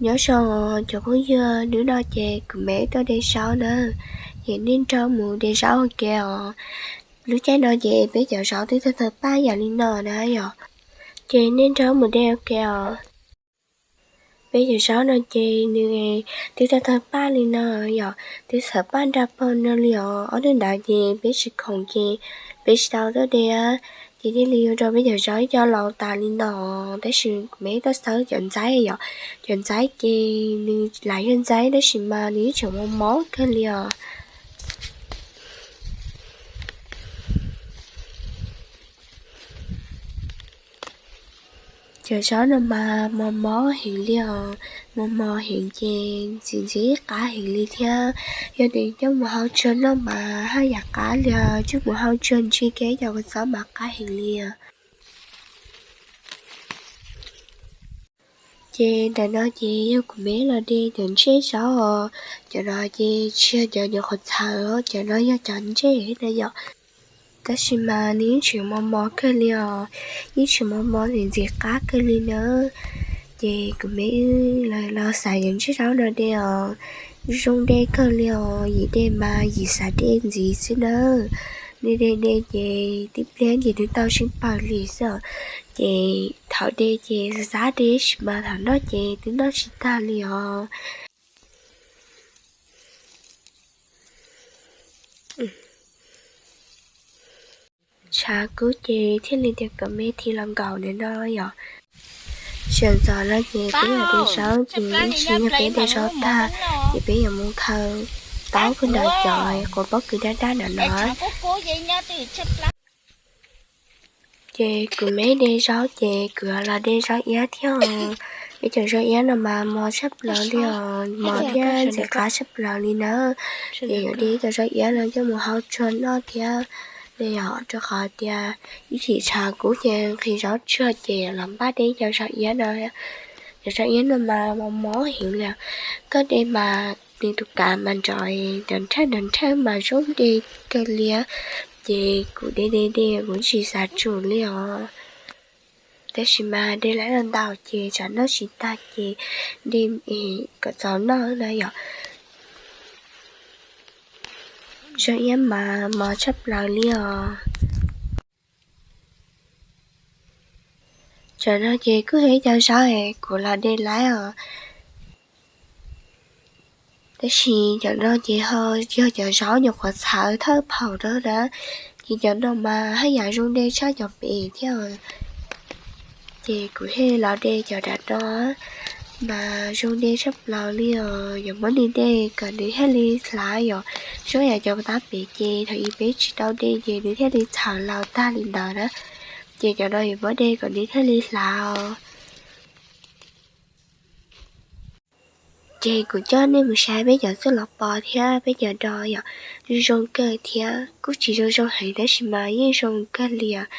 Nyob zoo cov phooj ywg, hnub no ces kuv me tuaj de zaub na, ces nej nrog mus de zaub ua ke os. Lub caij no ces peb cov zaub twb tawg tawg paj yam li no na yom, ces nej nrog mus de ua ke os. Peb cov zaub no ces nws twb tawg tawg paj li no yom, twb txhawv paj nra pag no li os. Ob hnub ntawd ces peb tsis khoom ces peb tsis tau tuaj de, ces thiaj li ua rau peb cov zaub ib co laus tas li no. Tab sis kuv me tuaj xawb cov ntxaib yom, cov ntxaib ces nws lam yog ntxaib tab sis mas nws yeej tseem mos mos kawg li os. Cov zaub no mas mos mos heev li os, mos mos heev ces ntxim ntxim qab heev li thiab. Yog tias coj mus hau tsuag noj mas haj yam qab li os, coj mus hau tsuag ntsis kiag cov kua txob mas qab heev li os. Ces ntawm no ces yog kuv me los de cov ntsej zaub os, cov no ces tsis yog cov nyuam qhuav txhawv, cov no yog cov ntsej na yom. Tab sis mas nws yeej tseem mos mos kawg li os, yeej tseem mos mos ntxim ntxim qab kawg li na. Ces kuv me wb los xav cov ntsej zaub no de os, zoo de kawg li os, yim de mas yim xav de ntxiv xwb na. Nej de de ces tib pliag ces twb tau sib pawg li xwb os. Ces thaum de ces xav de tab sis mas thaum noj ces twb noj tsis tag li os. Tshav kub ces thiaj li tias kom me thi los nkaum ntawm no yom. Sawv ntxov no ces peb yuav de zaub ces ib ntsis yog peb de zaub tag ces peb yuav mus khaws taub puag nram cov quav pob kws daj daj nram no. Ces kuv me de zaub ces kuv los de zaub iab thiab os. Peb cov zaub iab no mas mos tshaj plaws li os, mos thiab ntxim qab tshaj plaws li na. Ces yuav de cov zaub iab no coj mus hau tsuag noj thiab. Li yom, rau qhov tias ib chim tshav kub ces nqhis zaub tsuag ces los npaj de cov zaub iab no. Cov zaub iab no mas mos mos heev li, koj de mas nws tus kav mas nrov nrov nrhawj nrov nrhawj mas zoo de kawg li. Ces kuv de de de kuv tsis xav tsum li os. Tab sis mas de lawm los ntau ces tsam noj tsis tag ces de kom txaus noj na yom. Zaub iab mas mos tshaj plaws li os. Cov no ces kuj yog ib co zaub es kuv los de lawm os. Tab sis cov no ces ho yog cov zaub nyuam qhuav txhawv thawj phaum no na, ces cov no mas haj yam zoo de tshaj cov pem thiab. Ces kuv thiaj los de cov nram no, mas zoo de tshaj plaws li os. Yuav muab nws de kom nws thiaj li hlav yom, zoo yam cov tab pem ces thaum ub peb tsis tau de ces nws thiaj li txhawv laus tag li ntawd na. Ces cov no yuav muab de kom nws thiaj li hlav os. Ces kuv coj nej mus saib peb cov txuj lov pos thiab peb cov do yom, zoo zoo kawg thiab kuj tsis zoo zoo heev tab sis mas yeej zoo kawg li os.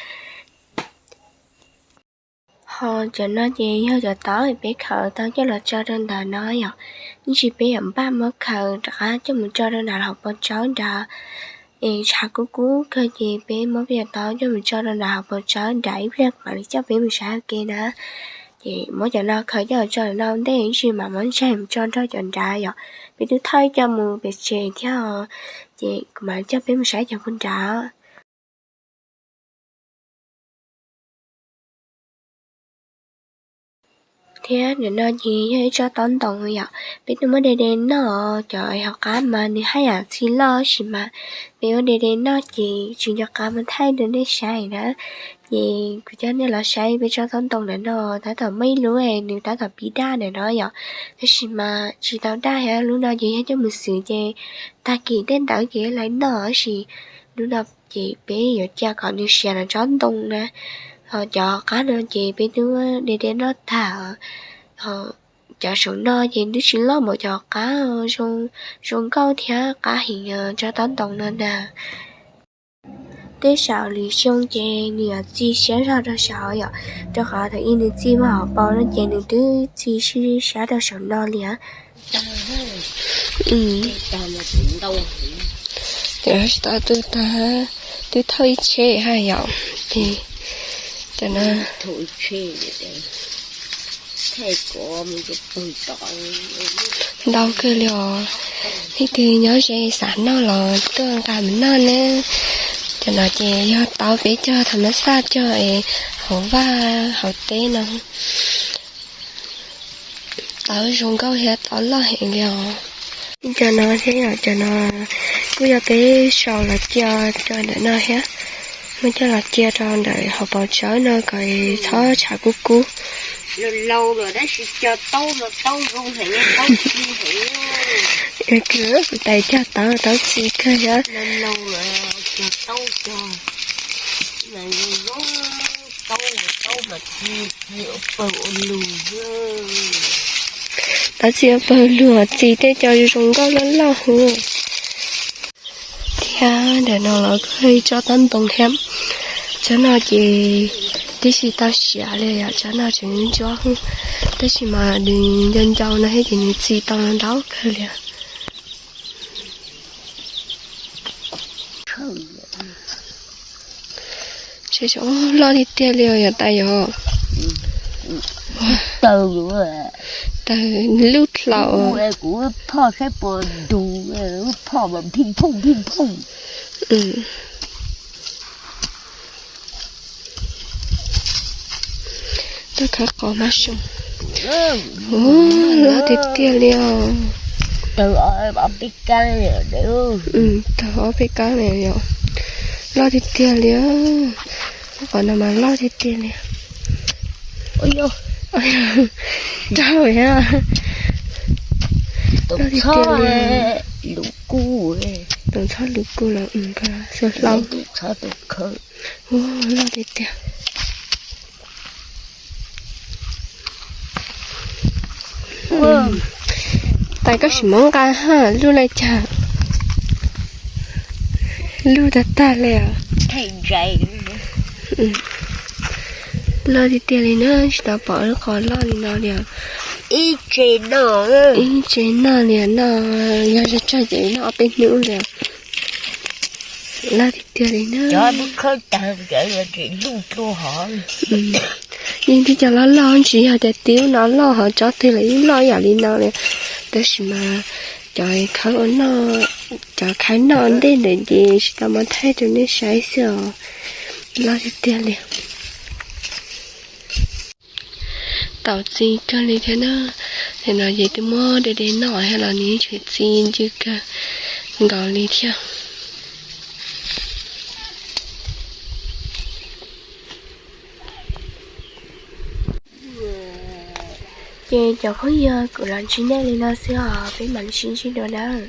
Ho cov no ces yog cov taub peb khaws tau coj los tso rau ntawm no yom. Ib ntsis peb yuav npaj muab khaws rov qab coj mus tso rau nram hauv paus tsawb nrad. Es tshav kub kub kawg ces peb muab peb cov taub coj mus tso rau nram hauv paus tsawb nrad ib pliag mam li coj peb mus saib ua ke na. Ces muab cov no khaws coj los tso no ntej ib ntsis mam muab ntsaig mus tso nrog cov nrad yom. Peb twb thauj ib co mus pem tsev thiab os, ces kuv mam li coj peb mus saib cov puag nrad. Thiab nim no ces yog ib tsob taub ntoo yom, peb twb muab de de noj, cov hauv qab mas nws haj yam txi loj tab sis mas peb muab de de noj ces tsis nco qab muab thaij rau nej saib na. Ces kuv coj nej los saib peb tsob taub ntoo ntawm no, tab tom muaj ib lub nws tab tom pib daj ntawm no yom, tab sis mas tsis tau daj thiab. Lub no ces yog coj mus xwb ces tag kis tej ntawd ces lawv noj tab sis lub no ces peb yuav cia kom nws siav los tsob ntoo na. Ho cov qab no ces peb twb de de noj tag, cov saum no ces twb tsis loj npaum cov qab, zoo nkauj thiab qab heev tsob taub ntoo no na. Tej zaum lwm xyoo ces nws yuav txi siab zog rau saud yom, rau qhov thaum ub nws txi hauv paus no ces nws twb txi siab rau saum no li. Cov tsis tau tu tag, twb thauj ib tsheb haj yom. Ces cov no, Ntau kawg li os. Leej twg nyob ze xav noj los tuaj nqa mus noj nawb. Cov no ces yog tauv peb cog tham mas xaj cog es hauv vaj hauv teb no. Tauv zoo nkauj thiab tauv loj heev li os. Cov no thiab yom, cov no kuj yog peb sau los cia rau ntawm no thiab. Muab coj los cia rau ntawm hauv paus tsawb no kom txhob tshav kub kub. Tais cog tauv tauv txi kawg thiab. Tauv txi ua pawg lug, txi tej cov zoo nkauj loj loj hwv. Thiab ntawm no los kuj tsob tab ntoo thiab. Tsob no ces tib si tau siav li yom, tsob no tseem ntsuab, tab sis mas nws nco ncau no thiab ces nws txi tau ntau kawg li. Loj tiag tiag li os yom tais yom. Taws, lub dlaus. Kuv phoj saib puas dus, phoj mas phij phooj phij phooj. Tau khawb qos mas soo. Loj tiag tiag li os. Tau ob peb kab li yom. Loj tiag tiag li. Qos no mas loj tiag tiag li. Raug thiab. Loj tiag tiag li. Tus txhob lus kuj los xu hlau. Loj tiag tiag. Tais koj sim muab nqa ha, lub li cas? Lub tag tag li os. Loj tiag tiag li na, tsis tau pom lub qos loj li no li os. Ib tse noj li no, yog tsawg tsawg ces noj ob peb hnub li os. Loj tiag tiag li na. Yeej tib cov loj loj tsis yog tias tib lub no loj hov tsob twg los yeej loj ib yam li no li. Tab sis mas cov khawb ua noj, cov khawb noj ntej ntawd ces tsis tau muab thaij rau nej saib xwb os. Loj tiag tiag li. Tau txi kawg li thiab na. Nim no ces twb muab de de noj thiab los nws tseem txi ncw kawg nkaus li thiab. Ces cov phooj ywg, kuv los ntsib nej li no xwb os, peb mam li sib ntsib dua nawb.